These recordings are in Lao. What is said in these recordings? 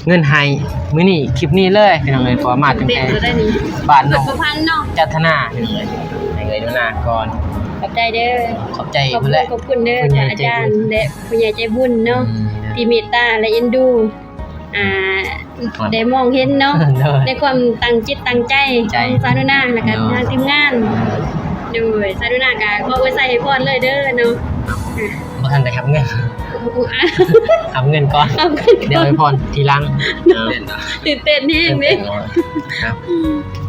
ເງິນໃຫ້ມື້ນີ້ ຄລິບນີ້ເລີຍພີ່ນ້ອງເອີຍ ເພາະວ່າມາຕັ້ງແຕ່ບ້ານນ້ອງຈັນທະນາພີ່ນ້ອງເອີຍ ໃຫ້ເອື້ອຍໜູນາກ່ອນ. ຂອບໃຈເດີ ຂອບໃຈ ຂອບຄຸນ ເພິ່ນແຫຼະ ຂອບຄຸນເດີ ພະອາຈານ ແລະ ຜູ້ໃຫຍ່ໃຈບຸນເນາະ ທີ່ເມດຕາ ແລະ ເອັນດູ ອ່າ ໄດ້ມອງເຫັນເນາະ ໃນຄວາມຕັ້ງຈິດຕັ້ງໃຈຂອງສາວໜູນາ ແລະ ກະທາງທີມງານ. ໂດຍ ສາວໜູນາກະຂໍອວຍໄຊໃຫ້ພອນເລີຍເດີເນາະ. ບໍ່ທັນໄດ້ຮັບເງິນ ຮັບເງິນກ່ອນ ຮັບເງິນກ່ອນ ດຽວໃຫ້ພອນທີຫຼັງ. ຕື່ນເຕັ້ນແຮງເດ້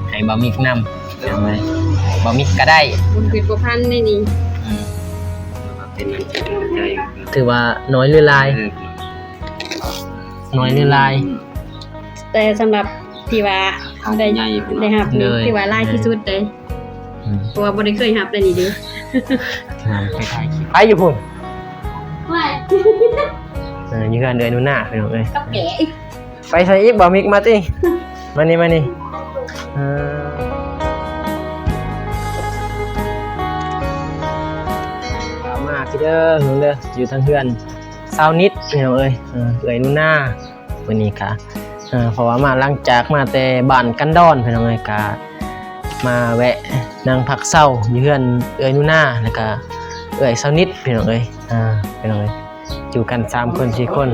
ໃຫ້ບ່າວມິກນຳ ບ່າວມິກກະໄດ້ ບຸນເປັນພົວພັນເດ້ນີ້. ຖືວ່ານ້ອຍຫຼືຫຼາຍ? ນ້ອຍຫຼືຫຼາຍ? ແຕ່ສຳລັບທີ່ວ່າໄດ້ ໄດ້ຮັບນີ້ ຖືວ່າຫຼາຍທີ່ສຸດເດ້ ເພາະວ່າບໍ່ໄດ້ເຄີຍຮັບແນວນີ້ເດ້. ໄປຖ່າຍຄລິບ ໄປຢູ່ພຸ້ນ ເອີ ຢູ່ເຮືອນເອື້ອຍໜູນາພີ່ນ້ອງເອີຍ ໄປໃສອີກ ບ່າວມິກ ມາຕິ ມານີ້ ມານີ້ ເອີ ມາພີ່ເດີ ເດີ ຢູ່ທາງເຮືອນສາວນິດພີ່ນ້ອງເອີຍ ເອີ ເອື້ອຍໜູນາ. ມື້ນີ້ກະ ເອີ ເພາະວ່າມາ ຫຼັງຈາກມາແຕ່ບ້ານກັນດອນພີ່ນ້ອງເອີຍ ກະມາແວະນັ່ງພັກເຊົາຢູ່ເຮືອນເອື້ອຍໜູນາ ແລ້ວກະເອື້ອຍສາວນິດພີ່ນ້ອງເອີຍ ເອີ ພີ່ນ້ອງເອີຍ ຢູ່ກັນສາມຄົນສີ່ຄົນ.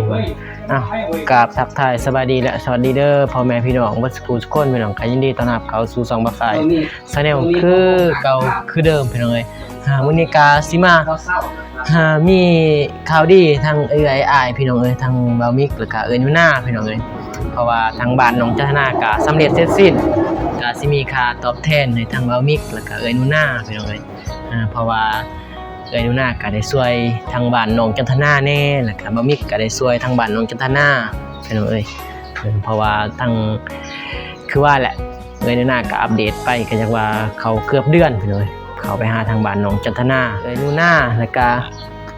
ອ້າວ ກາບທັກທາຍສະບາຍດີ ແລະ ສະຫວັດດີເດີ ພໍ່ແມ່ພີ່ນ້ອງເບິດສູ່ຜູ້ສູ່ຄົນພີ່ນ້ອງ ກະຍິນດີຕ້ອນຮັບເຂົ້າສູ່ຊ່ອງບ່າວຄາຍ Channel ຄືເກົ່າຄືເດີມພີ່ນ້ອງເອີຍ. ອ່າ ມື້ນີ້ກະຊິມາ ອ່າ ມີຂ່າວດີທາງເອື້ອຍອ້າຍພີ່ນ້ອງເອີຍ ທາງບ່າວມິກ ແລ້ວກະເອື້ອຍໜູນາພີ່ນ້ອງເອີຍ ເພາະວ່າທາງບ້ານໜອງຈັນທະນາກະສຳເລັດເສັດສິ້ນ ກະຊິມີຄ່າຕອບແທນໃຫ້ທາງບ່າວມິກ ແລ້ວກະເອື້ອຍໜູນາພີ່ນ້ອງເອີຍ. ອ່າ ເພາະວ່າເອື້ອຍໜູນາກະໄດ້ຊ່ວຍທາງບ້ານໜອງຈັນທະນາແດ່ ແລ້ວກະບ່າວມິກກະໄດ້ຊ່ວຍທາງບ້ານໜອງຈັນທະນາພີ່ນ້ອງເອີຍ. ເອີ ເພາະວ່າທັງ ຄືວ່າແຫຼະ ເອື້ອຍໜູນາກະອັບເດດໄປ ກະຢາກວ່າເຂົ້າເກືອບເດືອນພີ່ນ້ອງເອີຍ ເຂົ້າໄປຫາທາງບ້ານໜອງຈັນທະນາ ເອື້ອຍໜູນາ ແລ້ວກະ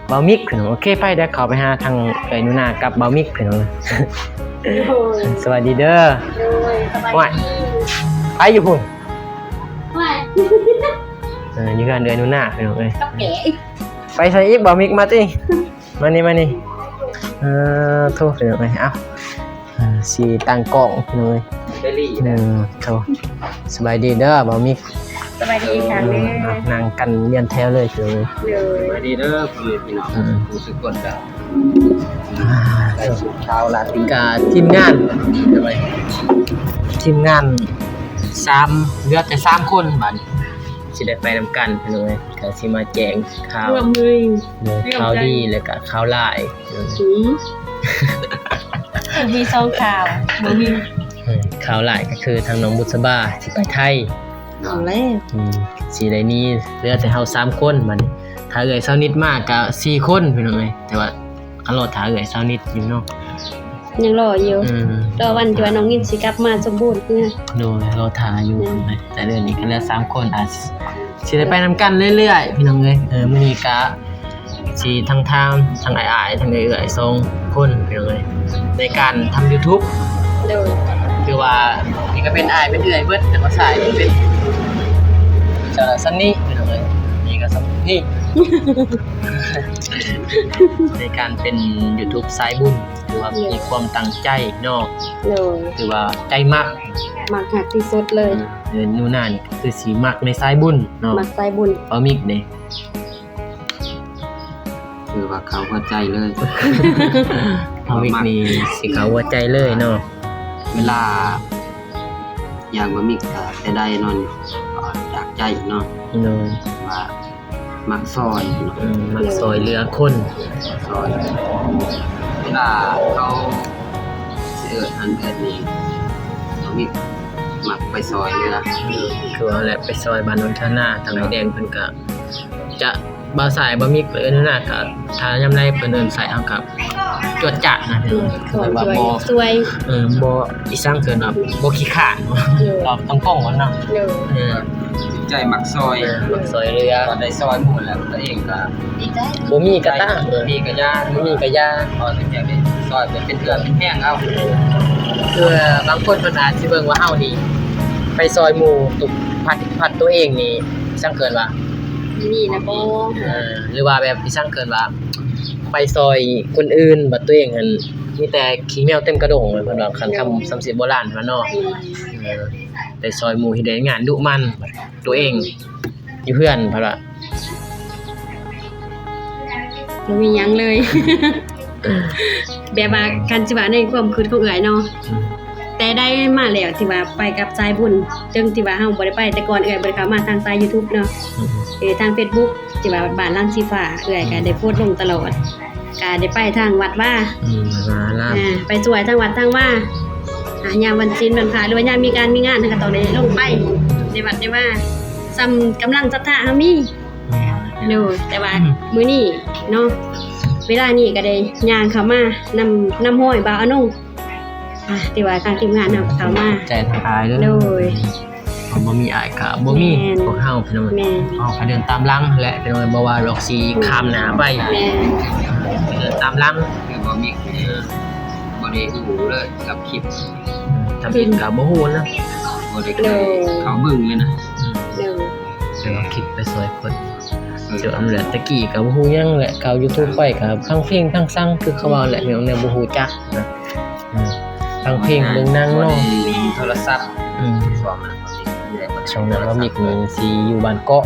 ບ່າວມິກພີ່ນ້ອງ. ໂອເຄ ໄປ ດຽວເຂົ້າໄປຫາທາງເອື້ອຍໜູນາກັບບ່າວມິກພີ່ນ້ອງ. ໂດຍ ສະຫວັດດີເດີ. ໂດຍ ສະຫວັດດີ. ໄປຢູ່ພຸ້ນ ເອີ ຢູ່ເຮືອນເອື້ອຍໜູນາພີ່ນ້ອງເອີຍ ໄປໃສອີກ ບ່າວມິກ ມາຕິ ມານີ້ ມານີ້. ເອີ ໂທ ພີ່ນ້ອງເອີຍ ເອົ້າ ອ່າ ຊິຕັ້ງກ້ອງພີ່ນ້ອງເອີຍ ເອີ ໂທ ສະບາຍດີເດີບ່າວມິກ. ສະບາຍດີອີກຄັ້ງເດີ. ເອີ ນັ່ງກັນລຽນແຖວເລີຍພີ່ນ້ອງເອີຍ. ໂດຍ ສະບາຍດີເດີພໍ່ແມ່ພີ່ນ້ອງ ເອີ ທຸກຄົນເດີ. ອ່າ ໃສ່ຊຸດຂາວລາຕີ ກະທີມງານ ທີມງານສາມ ເຫຼືອແຕ່ສາມຄົນ ບາດນີ້ຊິໄດ້ໄປນຳກັນພີ່ນ້ອງເອີຍ. ກະຊິມາແຈ້ງຂ່າວ ເລື່ອງດີ ແລ້ວກະຂ່າວຮ້າຍ. ອືມ ມີສອງຂ່າວ ບໍ່ມີ ເອີ ຂ່າວຮ້າຍກະຄືທາງນ້ອງບຸດສະບາຊິໄປໄທ. ເອົາແລ້ວ ອືມ ຊິໄດ້ໜີ ເຫຼືອແຕ່ເຮົາສາມຄົນ. ບາດນີ້ຖ້າເອື້ອຍສາວນິດມາກະສີ່ຄົນພີ່ນ້ອງເອີຍ ແຕ່ວ່າ ກະລໍຖ້າເອື້ອຍສາວນິດຢູ່ເນາະ ຍັງລໍຢູ່ ເອີ ລໍວັນທີ່ວ່ານ້ອງນິດຊິກັບມາສົມບູນເຮືອ. ໂດຍ ລໍຖ້າຢູ່ ອືມ ແຕ່ເດືອນນີ້ກະເຫຼືອສາມຄົນ ອາດຊິໄດ້ໄປນຳກັນເລື້ອຍໆ ພີ່ນ້ອງເອີຍ. ເອີ ມື້ນີ້ກະຊິທັງຖາມທັງອ້າຍໆ ທັງເອື້ອຍໆ ສອງຄົນພີ່ນ້ອງເອີຍ ໃນການທຳຢູທູບ. ໂດຍ ຄືວ່ານີ້ກະເປັນອ້າຍເປັນເອື້ອຍເບິດ ແຕ່ວ່າສາຍເປັນສາວສັນນີ້ພີ່ນ້ອງເອີຍ ນີ້ກະສັນນີ້ ໃນການເປັນຢູທູບສາຍບຸນ ຖືວ່າມີຄວາມຕັ້ງໃຈເນາະ. ໂດຍ ຖືວ່າໃຈມັກ ມັກຮັກທີ່ສຸດເລີຍ. ເອີ ໜູນານີ້ຄືຊິມັກໃນສາຍບຸນເນາະ ມັກສາຍບຸນ. ບ່າວມິກເດ? ຖືວ່າເຂົ້າຫົວໃຈເລີຍ ບ່າວມິກນີ້ຊິເຂົ້າຫົວໃຈເລີຍເນາະ. ເວລາ ຢ່າງບ່າວມິກກະຈະໄດ້ນອນຈາກໃຈເນາະ. ໂດຍ ວ່າມັກຊ່ອຍເນາະ ເອີ ມັກຊ່ອຍເຫຼືອຄົນ ຊ່ອຍ ເວລາເຮົາຊິເອີ້ນຫັ້ນເອີ້ນນີ້ ບ່າວມິກມັກໄປຊ່ອຍເຫຼືອ. ຄືວ່າແຫຼະ ໄປຊ່ອຍບ້ານໜອງທານາ ທາງອ້າຍແດງເພິ່ນກະ ຈະ ບ່າວສາຍ ບ່າວມິກ ເອື້ອຍໜູນາກະ ຖ້າຍາມໃດເພິ່ນເອີ້ນໃສ່ເຮົາກະ ຈວດຈາດນະ ຄືວ່າບໍ່ຊ່ວຍ ເອີ ບໍ່ ອີສັງເອີ້ນວ່າບໍ່ຂີ້ຄ້ານ ເວົ້າຕາມກົງເນາະ. ໂດຍ ເອີ ຈິດໃຈມັກຊ່ອຍ ເອີ ມັກຊ່ອຍເຫຼືອ ໄດ້ຊ່ອຍໝູ່ແລ້ວ ຕົວເອງກະດີໃຈ ບໍ່ມີກະຕາມ ເອີ ມີກະຢ່າ ບໍ່ມີກະຢ່າ ຊ່ອຍເປັນເຫື່ອເປັນແຮງເຮົາ. ຄືບາງຄົນເພິ່ນອາດຊິເບິ່ງວ່າເຮົານີ້ໄປຊ່ອຍໝູ່ ພັດ ພັດຕົວເອງນີ້ ອີສັງເອີ້ນວ່າ ນີ້ນະບໍ່ ເອີ ຫຼືວ່າແບບ ອີສັງເອີ້ນວ່າ ໄປຊ່ອຍຄົນອື່ນ ບັດຕົວເອງຫັ້ນ ມີແຕ່ຂີ້ແມວເຕັມກະດົງ ເພິ່ນວ່າ ຄັນຄຳສຳສຽງໂບລານເພິ່ນວ່າເນາະ. ເອີ ໄດ້ຊ່ອຍໝູ່ເຮັດວຽກງານດຸໝັ່ນ ຕົວເອງຢູ່ເຮືອນ ເພິ່ນວ່າ ບໍ່ມີຫຍັງເລີຍ ແບບວ່າ ຄັນຊິວ່າໃນຄວາມຄິດຂອງເອື້ອຍເນາະ ອືມ ແຕ່ໄດ້ມາແລ້ວ ທີ່ວ່າໄປກັບສາຍບຸນ ເຖິງທີ່ວ່າເຮົາບໍ່ໄດ້ໄປ ແຕ່ກ່ອນເອື້ອຍບໍ່ໄດ້ເຂົ້າມາທາງສາຍຢູທູບເນາະ ອືມ ເອີ ທາງເຟສບຸກ ທີ່ວ່າບ້ານຫຼັງສີຟ້າ ເອື້ອຍກໍໄດ້ໂພສລົງຕະຫຼອດ ກໍໄດ້ໄປທາງວັດວາ ອືມ ວັດວາອາລາມ ອ່າ ໄປຊ່ວຍທາງວັດທາງວາ ອ່າ ຍາມວັນສິນວັນພະ ຫຼືວ່າຍາມມີການມີງານ ເຮົາກໍຕ້ອງໄດ້ລົງໄປໃນວັດໃນວາ ສ່ຳກຳລັງສັດທາເຮົາມີ. ໂດຍ ແຕ່ວ່າ ອືມ ມື້ນີ້ເນາະ ເວລານີ້ກໍໄດ້ຍ່າງເຂົ້າມານຳ ນຳຮອຍບ່າວອານົງ ອ່າ ທີ່ວ່າທາງທີມງານເຮົາເຂົ້າມາ ຂອບໃຈທັກທາຍເດີ ໂດຍ ເພາະບໍ່ມີອ້າຍກໍບໍ່ມີ ແມ່ນ ພວກເຮົາພີ່ນ້ອງ ແມ່ນ ເຮົາກໍເດີນຕາມຫຼັງແຫຼະພີ່ນ້ອງ ບໍ່ວ່າດອກຊິຂ້າມໜ້າໄປ ແມ່ນ ເດີນຕາມຫຼັງ ຄືບໍ່ມີ ບໍ່ໄດ້ຮູ້ເລີຍກັບຄລິບ ອືມ ທຳອິດກໍບໍ່ຮູ້ນະ ບໍ່ໄດ້ເຄີຍ ໂດຍ ເຂົ້າເບິ່ງເລີຍນະ ອືມ ໂດຍ ແຕ່ວ່າຄລິບໄປຊ່ອຍຄົນ ເອີ ສ່ວນແຫຼະ ແຕ່ກີ້ກໍບໍ່ຮູ້ຫຍັງແຫຼະ ເຂົ້າຢູທູບໄປກໍຟັງເພງຟັງສັງ ຄືເຂົາເວົ້າແຫຼະ ແນວ ແນວບໍ່ຮູ້ຈັກນະ ອືມ ຟັງເພງເບິ່ງໜັງເນາະ ບໍ່ໄດ້ຫຼິ້ນໂທລະສັບ ອືມ ຊ່ວງນັ້ນ ຊ່ວງນັ້ນວ່າມິກນີ້ຊິຢູ່ບ້ານເກາະ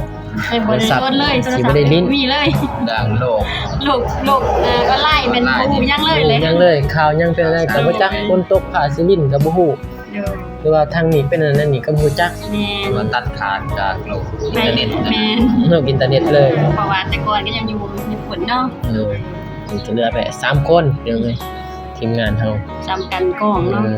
ຍັງບໍ່ໄດ້ໂຫຼດເລີຍ ໂທລະສັບຊິບໍ່ໄດ້ຫຼິ້ນ ມີເລີຍ ດັ່ງໂລກ ໂລກ ໂລກ ເອີ ອອນລາຍແມ່ນບໍ່ຮູ້ຫຍັງເລີຍ ບໍ່ຮູ້ຫຍັງເລີຍ ຂ່າວຫຍັງເປັນແນວໃດກໍບໍ່ຈັກ ຝົນຕົກ ພາຊິຫຼິ້ນກໍບໍ່ຮູ້ ໂດຍ ຫຼືວ່າທາງນີ້ເປັນອັນນັ້ນນີ້ກໍບໍ່ຮູ້ຈັກ ແມ່ນ ວ່າຕັດຂາດຈາກໂລກອິນເຕີເນັດ ແມ່ນ ໂລກອິນເຕີເນັດເລີຍ ເພາະວ່າແຕ່ກ່ອນກໍຍັງຢູ່ຍີ່ປຸ່ນເນາະ ໂດຍ ກໍເຫຼືອໄປສາມຄົນ ພີ່ນ້ອງເອີຍ ທີມງານເຮົາ ສຳກັນກ້ອງເນາະ ເອີ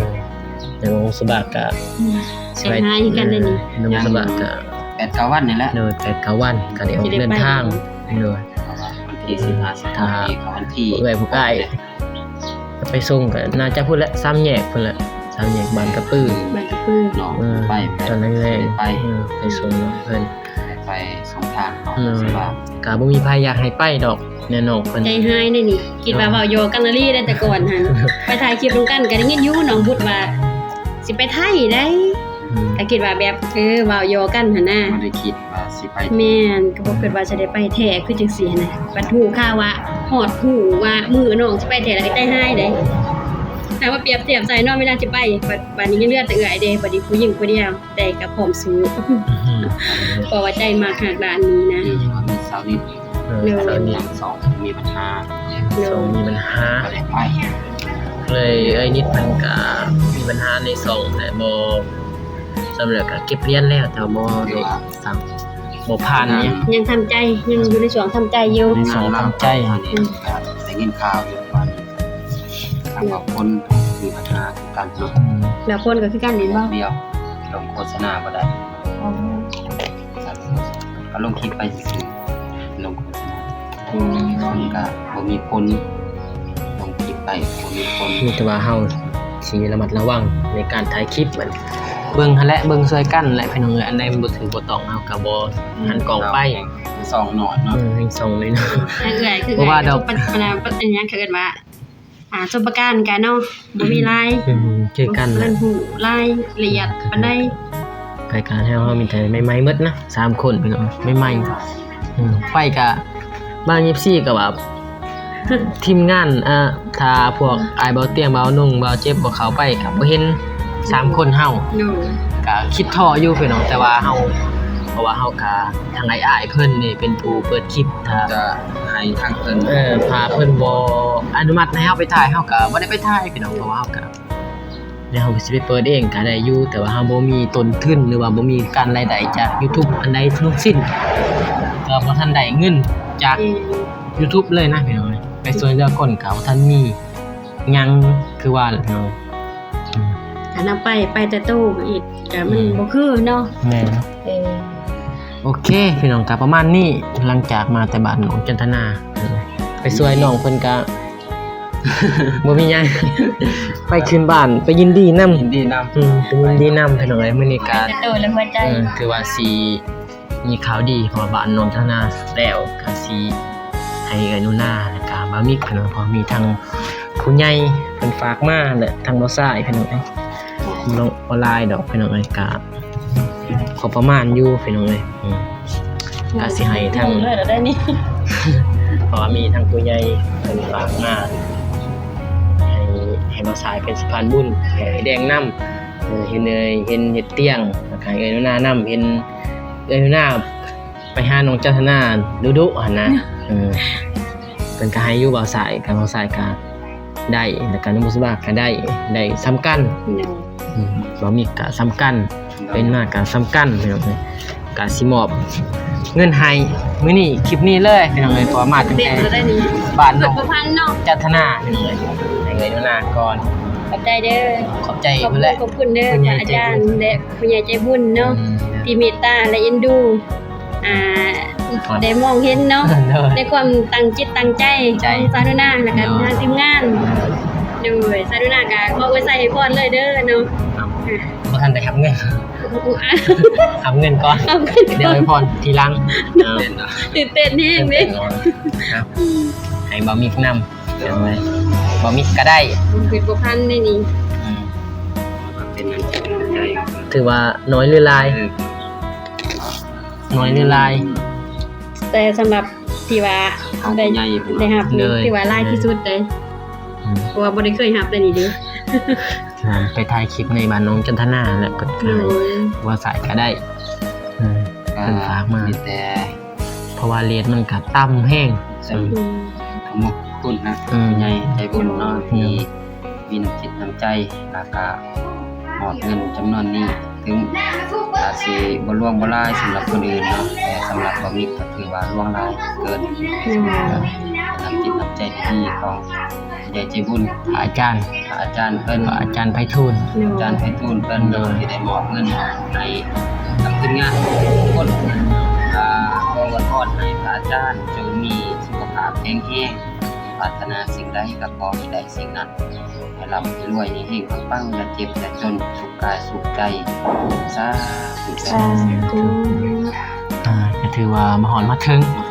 ແຕ່ວ່າອົງສຸບາກະ ອືມ ເສຍຫາຍຄືກັນເດ້ນີ້ ເອີ ອົງສຸບາກະ ແປດເກົ້າວັນນີ້ແຫຼະ ໂດຍ ແປດເກົ້າວັນກໍໄດ້ອອກເດີນທາງ ໂດຍ ວັນທີສິບຫ້າ ສິບຫົກ ນີ້ເຂົ້າວັນທີ ເອື້ອຍຜູ້ອ້າຍ ໄປສົ່ງກໍໜ້າຈະພຸ້ນແຫຼະ ສາມແຍກພຸ້ນແຫຼະ ສາມແຍກບ້ານກະປື ບ້ານກະປື ນ້ອງ ເອີ ໄປ ຕອນແລງໆ ໄປ ເອີ ໄປສົ່ງເພິ່ນ ໄປສອງທາງເນາະ ເອີ ສະບາຍ ກະບໍ່ມີໃຜຢາກໃຫ້ໄປດອກ ແນ່ນ້ອງເພິ່ນ ໃຈຮ້າຍເດ້ນີ້ ຄິດວ່າເວົ້າຢອກກັນອີ່ຫຼີເດ້ ແຕ່ກ່ອນຫັ້ນ ໄປຖ່າຍຄລິບນຳກັນ ກໍໄດ້ຍິນຢູ່ນ້ອງບຸດວ່າຊິໄປໄທໄດ໋ ອືມ ກໍຄິດວ່າແບບ ເອີ ເວົ້າຢອກກັນຫັ້ນນະ ບໍ່ໄດ້ຄິດວ່າຊິໄປ ແມ່ນ ກໍບໍ່ຄິດວ່າຊິໄດ້ໄປແທ້ ຄືຈັ່ງຊີ້ຫັ້ນນະ ບັດຮູ້ຂ່າວວ່າ ຮອດຮູ້ວ່າມື້ນ້ອງຊິໄປແທ້ ແລ້ວກໍໃຈຮ້າຍເດ້ ຖ້າວ່າປຽບທຽບໃສ່ເນາະ ເວລາຊິໄປ ບັດ ບັດນີ້ຍັງເຫຼືອແຕ່ເອື້ອຍເດ້ ບັດນີ້ຜູ້ຍິງຜູ້ດຽວ ແຕ່ກໍພ້ອມສູ້ ອືຮຶ ເພາະວ່າໃຈມັກຮັກດ້ານນີ້ນະ ມີສາວນິດ ເອີ ໂດຍ ສາວນິດ ທັງສອງມີບັນຫາ ໂດຍ ສອງມີບັນຫາ ກໍເລີຍໄປ ເລີຍເອື້ອຍນິດເພິ່ນກໍມີບັນຫາໃນຊ່ອງແຫຼະ ບໍ່ ສຳເລັດກໍເກັບຮຽນແລ້ວ ແຕ່ບໍ່ໄດ້ ບໍ່ຜ່ານຫຍັງ ຍັງທຳໃຈ ຍັງຢູ່ໃນຊ່ວງທຳໃຈຢູ່ ໃນຊ່ວງທຳໃຈ ອືມ ໄດ້ຍິນຂ່າວຢູ່ວ່າ ທາງບາງຄົນມີບັນຫາຄືກັນເນາະ ອືມ ແລ້ວຄົນກໍຄືກັນແມ່ນບໍ່? ດຽວ ລົງໂຄສະນາບໍ່ໄດ້ ອໍ ກໍລົງຄລິບໄປຊື່ໆ ລົງໂຄສະນາ ອືມ ມັນກໍບໍ່ມີຜົນ ລົງຄລິບໄປບໍ່ມີຜົນ ມີແຕ່ວ່າເຮົາຊິລະມັດລະວັງໃນການຖ່າຍຄລິບ ມັນເບິ່ງຫັ້ນແຫຼະ ເບິ່ງຊ່ວຍກັນແຫຼະ ພີ່ນ້ອງເອີຍ ອັນໃດມັນບໍ່ຖືກບໍ່ຕ້ອງ ເຮົາກໍບໍ່ ອືມ ຫັນກ້ອງໄປ ຊ່ອງນ້ອຍເນາະ ເອີ ຊ່ອງນ້ອຍໆ ເອີ ເອື້ອຍ ຄື ບໍ່ວ່າດອກ ອັນຫຍັງເຂົາເອີ້ນວ່າ ອ່າ ສົບປະການກະເນາະ ບໍ່ມີຫຼາຍ ອືມ ຄືກັນ ບໍ່ເຄີຍຮູ້ຫຼາຍລະອຽດປານໃດ ລາຍການເຮົາ ເຮົາມີແຕ່ໃໝ່ໆໝົດນະ ສາມຄົນພີ່ນ້ອງ ໃໝ່ໆ ອືມ ໄປກະບາງເອັຟຊີກໍວ່າ ທີມງານ ເອີ ຖ້າພວກອ້າຍເບົາຕຽງ ເບົາໜຸ່ງ ເບົາເຈັບບໍ່ເຂົ້າໄປກໍບໍ່ເຫັນສາມຄົນເຮົາ ໂດຍ ກະຄິດທໍ້ຢູ່ພີ່ນ້ອງ ແຕ່ວ່າເຮົາ ເພາະວ່າເຮົາກະ ທາງອ້າຍໆເພິ່ນນີ້ເປັນຜູ້ເປີດຄລິບ ຖ້າ ຈະໃຫ້ທາງເພິ່ນ ເອີ ຖ້າເພິ່ນບໍ່ອະນຸມັດໃຫ້ເຮົາໄປຖ່າຍ ເຮົາກໍບໍ່ໄດ້ໄປຖ່າຍພີ່ນ້ອງ ເພາະວ່າເຮົາກໍ ແນວເຮົາຊິໄປເປີດເອງກໍໄດ້ຢູ່ ແຕ່ວ່າເຮົາບໍ່ມີຕົ້ນທຶນ ຫຼືວ່າບໍ່ມີການລາຍໄດ້ຈາກຢູທູບອັນໃດທັງສິ້ນ ກໍບໍ່ທັນໄດ້ເງິນຈາກ ອືມ ຢູທູບເລີຍນະພີ່ນ້ອງ ໄປຊ່ວຍເຫຼືອຄົນກໍບໍ່ທັນມີຫຍັງ ຄືວ່າແຫຼະພີ່ນ້ອງ ອືມ ອັນນັ້ນໄປ ໄປແຕ່ໂຕອີກ ກໍມັນ ອືມ ບໍ່ຄືເນາະ ແມ່ນ ເອີ ໂອເຄພີ່ນ້ອງ ກໍປະມານນີ້ ຫຼັງຈາກມາແຕ່ບ້ານນ້ອງຈັນທະນາ ເອີ ໄປຊ່ວຍນ້ອງເພິ່ນກະ ບໍ່ມີຫຍັງ ໄປຂຶ້ນບ້ານ ໄປຍິນດີນຳ ຍິນດີນຳ ອືມ ໄປຍິນດີນຳພີ່ນ້ອງເອີຍ ມື້ນີ້ກະ ເອີ ຖືວ່າຊິມີຂ່າວດີ ເພາະວ່າບ້ານນ້ອງຈັນທະນາແລ້ວ ກະຊິໃຫ້ເອື້ອຍໜູນາ ແລ້ວກະບ່າວມິກພີ່ນ້ອງ ເພາະມີທັງຜູ້ໃຫຍ່ເພິ່ນຝາກມາ ແລະ ທັງບ່າວຊາຍພີ່ນ້ອງເອີຍ ບໍ່ຫຼາຍດອກພີ່ນ້ອງເອີຍ ກະ ພໍປະມານຢູ່ພີ່ນ້ອງເອີຍ ອືມ ກະຊິໃຫ້ທັງ ເອີ ເພາະວ່າມີທັງຜູ້ໃຫຍ່ເພິ່ນຝາກມາໃຫ້ ສາຍເປັນສະພານບຸນ ໃຫ້ອ້າຍແດງນຳ ເອີ ເຫັນເອີຍ ເຫັນເຮັດຕຽງ ແລ້ວກະເອື້ອຍໜູນານຳ ເຫັນເອື້ອຍໜູນາໄປຫານ້ອງຈັນທະນາດຸໆຫັ້ນນະ ເອີ ເພິ່ນກະໃຫ້ຢູ່ ບ່າວສາຍ ກະບ່າວສາຍກະໄດ້ ແລ້ວກະນ້ອງບຸດສະບາກະໄດ້ ໄດ້ສ່ຳກັນ ອືມ ບ່າວມິກກະສ່ຳກັນ ເປັນມາກະສ່ຳກັນ ພີ່ນ້ອງເອີຍ ກະຊິມອບເງິນໃຫ້ມື້ນີ້ ຄລິບນີ້ເລີຍ ພີ່ນ້ອງເອີຍ ເພາະວ່າມາຕັ້ງແຕ່ບ້ານນ້ອງຈັນທະນາ ພີ່ນ້ອງເອີຍ ໃຫ້ເອື້ອຍໜູນາກ່ອນ ຂອບໃຈເດີ ຂອບໃຈເພິ່ນແຫຼະ ຂອບຄຸນເດີ ພະອາຈານ ແລະ ຜູ້ໃຫຍ່ໃຈບຸນເນາະ ອືມ ທີ່ເມດຕາ ແລະ ເອັນດູ ອ່າ ໄດ້ມອງເຫັນເນາະ ໃນຄວາມຕັ້ງຈິດຕັ້ງໃຈຂອງສາວໜູນາ ແລະກະທາງທີມງານ ໂດຍ ສາວໜູນາກະຂໍອວຍໄຊໃຫ້ພອນເລີຍເດີເນາະ ບໍ່ທັນໄດ້ຮັບເງິນ ຮັບເງິນກ່ອນ ດຽວໃຫ້ພອນທີຫຼັງ ຕື່ນເຕັ້ນແຮງເດ້ ໃຫ້ບ່າວມິກນຳ ບ່າວມິກກະໄດ້ ເປັນພົວພັນໄດ້ນີ້ ອືມ ຖືວ່ານ້ອຍຫຼືຫຼາຍ? ເອີ ນ້ອຍຫຼືຫຼາຍ? ແຕ່ສຳລັບທີ່ວ່າໄດ້ ໄດ້ຮັບນີ້ ຖືວ່າຫຼາຍທີ່ສຸດເດ້ ເພາະວ່າບໍ່ໄດ້ເຄີຍຮັບເດ້ນີ້ເດ້ ໄປຖ່າຍຄລິບໃນບ້ານນ້ອງຈັນທະນາ ແລ້ວກໍ ໂດຍ ບ່າວສາຍກະໄດ້ ເພິ່ນຝາກມາ ມີແຕ່ ເພາະວ່າເຣດມັນກະຕ່ຳແຮງ ເຊິ່ງ ອືມ ຂອບຄຸນນະ ອືມ ຜູ້ໃຫຍ່ໃຈບຸນເນາະ ທີ່ມີນ້ຳຈິດນ້ຳໃຈ ແລ້ວກະມອບເງິນຈຳນວນນີ້ ເຖິງອາດຊິບໍ່ຫຼວງບໍ່ຫຼາຍສຳລັບຄົນອື່ນເນາະ ແຕ່ສຳລັບບ່າວມິກກະຖືວ່າຫຼວງຫຼາຍເກີນ ອືມ ນ້ຳຈິດນ້ຳໃຈດີໆຂອງ ໃຫຍ່ໃຈບຸນ ພະອາຈານ ພະອາຈານເພິ່ນ ພະອາຈານໄພທູນ ໂດຍ ອາຈານໄພທູນເພິ່ນ ໂດຍ ທີ່ໄດ້ມອບເງິນໃຫ້ກັບທີມງານທຸກຄົນ ອ່າ ຂໍອວຍພອນໃຫ້ພະອາຈານຈົ່ງມີສຸຂະພາບແຂງແຮງ ປາດຖະໜາສິ່ງໃດກໍຂໍໃຫ້ໄດ້ສິ່ງນັ້ນ ໃຫ້ລ່ຳໃຫ້ລວຍ ໃຫ້ເຮັງປັງໆ ຢ່າເຈັບຢ່າຈົນ ສຸກກາຍສຸກໃຈ ສາທຸ ສາທຸ ອ່າ ກໍຖືວ່າມາຮອດມາເຖິງ ອ່າ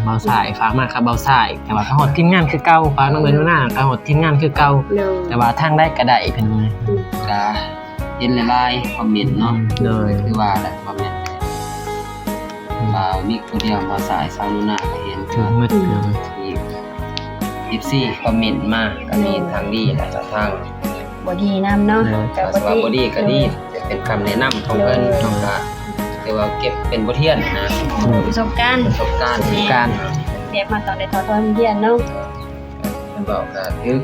ບ່າວສາຍ ຝາກມາກັບບ່າວສາຍ ແຕ່ວ່າກໍຮອດທີມງານຄືເກົ່າ ຝາກນຳເອື້ອຍໜູນາກໍຮອດທີມງານຄືເກົ່າ ໂດຍ ແຕ່ວ່າທາງໃດກໍໄດ້ ເພິ່ນ ອືມ ກໍເຫັນຫຼາຍໆຄອມເມັນເນາະ ອືມ ໂດຍ ຄືວ່າແຫຼະ ຄອມເມັນ ອືມ ບ່າວມິກຜູ້ດຽວ ບ່າວສາຍ ສາວໜູນາກໍເຫັນ ຖືກໝົດ ອືມ ທີ່ ເອັຟຊີ ຄອມເມັນມາ ກໍມີ ໂດຍ ທາງດີ ແລ້ວກໍທາງ ບໍ່ດີນຳເນາະ ເອີ ກໍ ກໍບໍ່ດີ ກໍດີ ຈະເປັນຄຳແນະນຳຂອງເພິ່ນ ໂດຍ ເຮົາກໍຖືວ່າເກັບເປັນບົດຮຽນນະ ປະສົບການ ປະສົບການ ປະສົບການ ແບບວ່າຕ້ອງໄດ້ຖອດຖອນບົດຮຽນເນາະ ເພິ່ນເວົ້າກໍຖືກ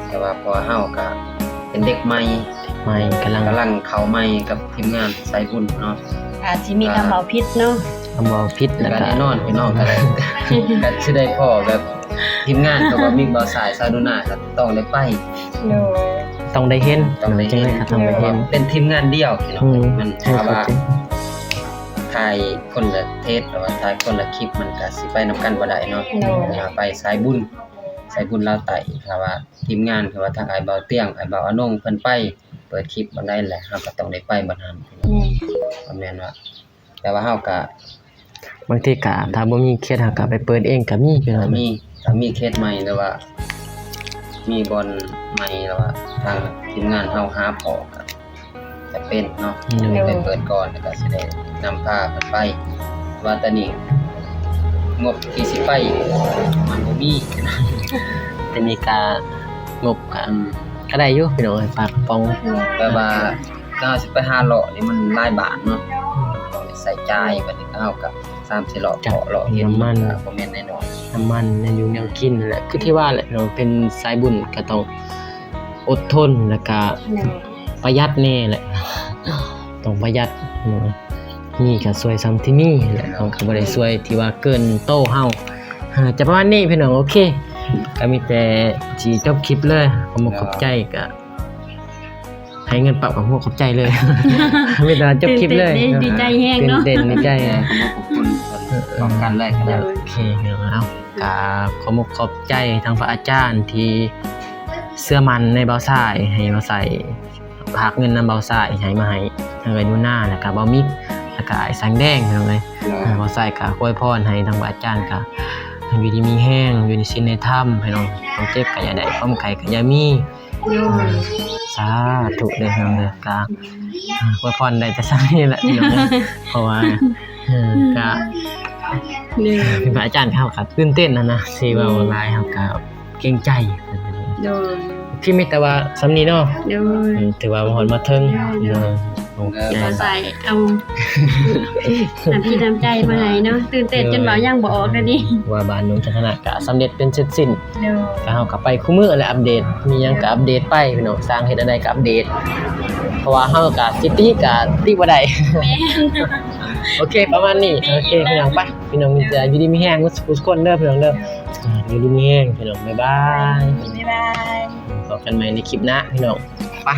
ແຕ່ວ່າເພາະວ່າເຮົາກໍເປັນເດັກໃໝ່ ໃໝ່ ກຳລັງ ກຳລັງເຂົ້າໃໝ່ກັບທີມງານສາຍບຸນເນາະ ອາດຊິມີຄຳເວົ້າຜິດເນາະ ຄຳເວົ້າຜິດ ແລ້ວກໍ ແນ່ນອນ ພີ່ນ້ອງກໍໄດ້ ກໍຊິໄດ້ພໍ້ແບບ ທີມງານຂອງບ່າວມິກ ບ່າວສາຍ ສາວໜູນາ ກໍຕ້ອງໄດ້ໄປ ໂດຍ ຕ້ອງໄດ້ເຫັນ ຕ້ອງໄດ້ເຫັນ ຈັ່ງໃດກໍຕ້ອງໄດ້ເຫັນ ເປັນທີມງານດຽວ ພີ່ນ້ອງ ອືມ ມັນ ຖ້າວ່າຖ່າຍຄົນລະເທດ ຫຼືວ່າຖ່າຍຄົນລະຄລິບ ມັນກໍຊິໄປນຳກັນບໍ່ໄດ້ເນາະ ໂດຍ ຖ້າໄປສາຍບຸນ ສາຍບຸນລາວໃຕ້ ຖ້າວ່າທີມງານ ຄືວ່າທາງອ້າຍບ່າວຕຽງ ອ້າຍບ່າວອານົງ ເພິ່ນໄປເປີດຄລິບບ່ອນໃດແຫຼະ ເຮົາກໍຕ້ອງໄດ້ໄປບ່ອນນັ້ນ ອືມ ກໍແມ່ນວ່າ ແຕ່ວ່າເຮົາກະ ບາງທີກະຖ້າບໍ່ມີເຂດ ເຮົາກະໄປເປີດເອງກະມີ ພີ່ນ້ອງ ກະມີ ຖ້າມີເຂດໃໝ່ ຫຼືວ່າມີບ່ອນໃໝ່ ຫຼືວ່າທາງທີມງານເຮົາຫາພໍ້ກະຈຳເປັນເນາະ ໂດຍ ໄປເປີດກ່ອນ ແລ້ວກະຊິໄດ້ນຳພາເພິ່ນໄປ ວ່າແຕ່ນີ້ງົບທີ່ຊິໄປມັນບໍ່ມີ ແຕ່ນີ້ກະງົບກະ ອືມ ກະໄດ້ຢູ່ ພີ່ນ້ອງເອີຍ ປາກກະປ໋ອງ ແບບວ່າ ຖ້າເຮົາຊິໄປຫາເລາະນີ້ມັນຫຼາຍບາດເນາະ ອືມ ຕ້ອງໄດ້ໃຊ້ຈ່າຍ ບັດນີ້ເຮົາກໍສາມສີ່ເລາະ ເກາະເລາະເຫັນ ນ້ຳມັນ ມັນກໍບໍ່ແມ່ນນ້ອຍໆ ນ້ຳມັນ ແນວຢູ່ແນວກິນນັ້ນແຫຼະ ຄືທີ່ວ່າແຫຼະເນາະ ເປັນສາຍບຸນກໍຕ້ອງອົດທົນ ແລ້ວກໍ ໂດຍ ປະຢັດແດ່ແຫຼະ ຕ້ອງປະຢັດເນາະ ມີກໍຊ່ວຍສ່ຳທີ່ມີແຫຼະ ເຮົາກໍບໍ່ໄດ້ຊ່ວຍທີ່ວ່າເກີນໂຕເຮົາ ອາ ຈະປະມານນີ້ ພີ່ນ້ອງ ໂອເຄ ກໍມີແຕ່ຊິຈົບຄລິບເລີຍ ຂອບອົກຂອບໃຈ ກໍ ໃຫ້ເງິນປັບກໍຫົວຂອບໃຈເລີຍ ມີແຕ່ວ່າຈົບຄລິບເລີຍ ຕື່ນເຕັ້ນເດ້ ດີໃຈແຮງເນາະ ຕື່ນເຕັ້ນດີໃຈ ເອີ ຂອບຄຸນ ເອີ ພ້ອມກັນເລີຍກໍໄດ້ ໂອເຄ ເອົາ ກໍຂອບອົກຂອບໃຈທາງພະອາຈານທີ່ເຊື່ອໝັ້ນໃນບ່າວສາຍ ໃຫ້ບ່າວສາຍຝາກເງິນນຳບ່າວສາຍ ໃຫ້ມາໃຫ້ທາງເອື້ອຍໜູນາ ແລ້ວກໍບ່າວມິກ ແລ້ວກໍອ້າຍສາງແດງ ພີ່ນ້ອງເອີຍ ເອີ ບ່າວສາຍກໍອວຍພອນໃຫ້ທາງພະອາຈານກໍຢູ່ດີມີແຮງ ຢູ່ໃນສິນໃນທຳ ພີ່ນ້ອງ ຄວາມເຈັບກໍຢ່າໄດ້ ຄວາມໄຂ້ກໍຢ່າມີ ໂດຍ ສາທຸເດີ ພີ່ນ້ອງເດີ ກະ ອວຍພອນໄດ້ແຕ່ສ່ຳນີ້ແຫຼະ ພີ່ນ້ອງເດີ ເພາະວ່າ ເອີ ກະ ໂດຍ ເປັນພະອາຈານ ເຮົາກະຕື່ນເຕັ້ນຫັ້ນນະ ຊິເວົ້າ ອືມ ຫຼາຍເຮົາກະເກງໃຈ ໂດຍ ຄລິບມີແຕ່ວ່າສ່ຳນີ້ເນາະ ໂດຍ ອືມ ຖືວ່າມາຮອດມາເຖິງ ໂດຍ ເອີ ໂດຍ ຂອບໃຈ ເອົານ້ຳຈິດນ້ຳໃຈມາໃຫ້ເນາະ ຕື່ນເຕັ້ນຈົນເວົ້າຫຍັງບໍ່ອອກແລ້ວນີ້ ວ່າບ້ານໜອງຈັນທະນະກະສຳເລັດເປັນເສັດສິ້ນ ໂດຍ ກະເຮົາກະໄປຄູ່ມື້ແຫຼະ ອັບເດດ ມີຫຍັງກະອັບເດດໄປພີ່ນ້ອງ ສ້າງເຮັດອັນໃດກະອັບເດດ ເພາະວ່າເຮົາກະຊິຕິກະຕິບໍ່ໄດ້ ແມ່ນ ໂອເຄ ປະມານນີ້ ໂອເຄ ພີ່ນ້ອງ ໄປ ພີ່ນ້ອງ ມີແຕ່ຢູ່ດີມີແຮງໝົດທຸກຄົນເດີພີ່ນ້ອງເດີ ອ່າ ຢູ່ດີມີແຮງພີ່ນ້ອງ ບາຍບາຍ ບາຍບາຍ ພໍ້ກັນໃໝ່ໃນຄລິບໜ້າພີ່ນ້ອງ ໄປ.